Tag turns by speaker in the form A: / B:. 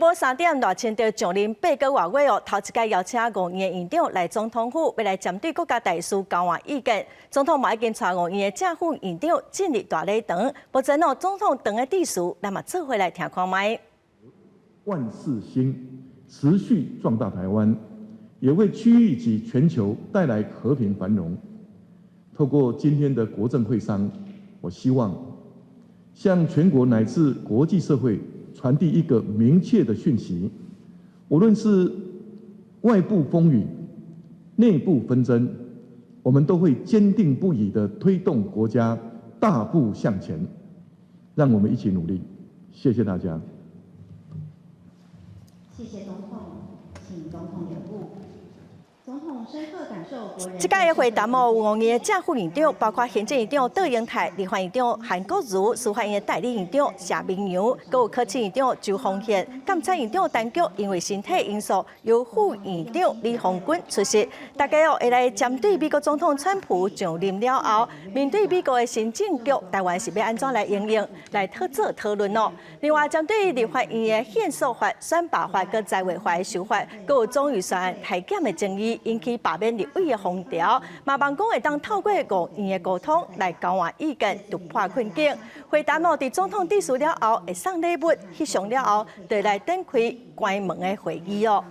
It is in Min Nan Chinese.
A: 晡3點，賴清德上任8個外月哦，頭一擺邀請五院的院長來總統府，欲來針對國家大事交換意見。總統嘛已經帶五院的正副院長進入大禮堂。目前哦，總統當的致辭，咱嘛做伙來聽看覓。
B: 萬事興，持續壯大台灣，也為區域及全球帶來和平繁榮。透過今天的國政會商，我希望向全國乃至國際社會傳遞一個明確的訊息：無論是外部風雨、內部紛爭，我們都會堅定不移地推動國家大步向前。讓我們一起努力，謝謝大家。
C: 謝謝總統，請總統留步。總統深刻感受國人。
A: 這擺的會談哦，有五院的正副院長，包括行政院長卓榮泰、立法院長韓國瑜、司法院的代理院長謝銘洋，閣有科技院長周宏憲、監察院長陳菊，因為身體因素，由副院長李鴻鈞出席。大家哦會來針對美國總統川普上任了後，面對美國的新政局，台灣是欲按怎來因應，來討做討論哦。另外，針對立法院的憲訴法、選罷法、佮財劃法的修法，閣有總預算裁減的爭議，引起罷免立委的風潮，嘛望講會當透過五院的溝通來交換意見，突破困境。會談哦，佇總統致辭了後，會送禮物，翕相了後，就來展開關門的會議哦。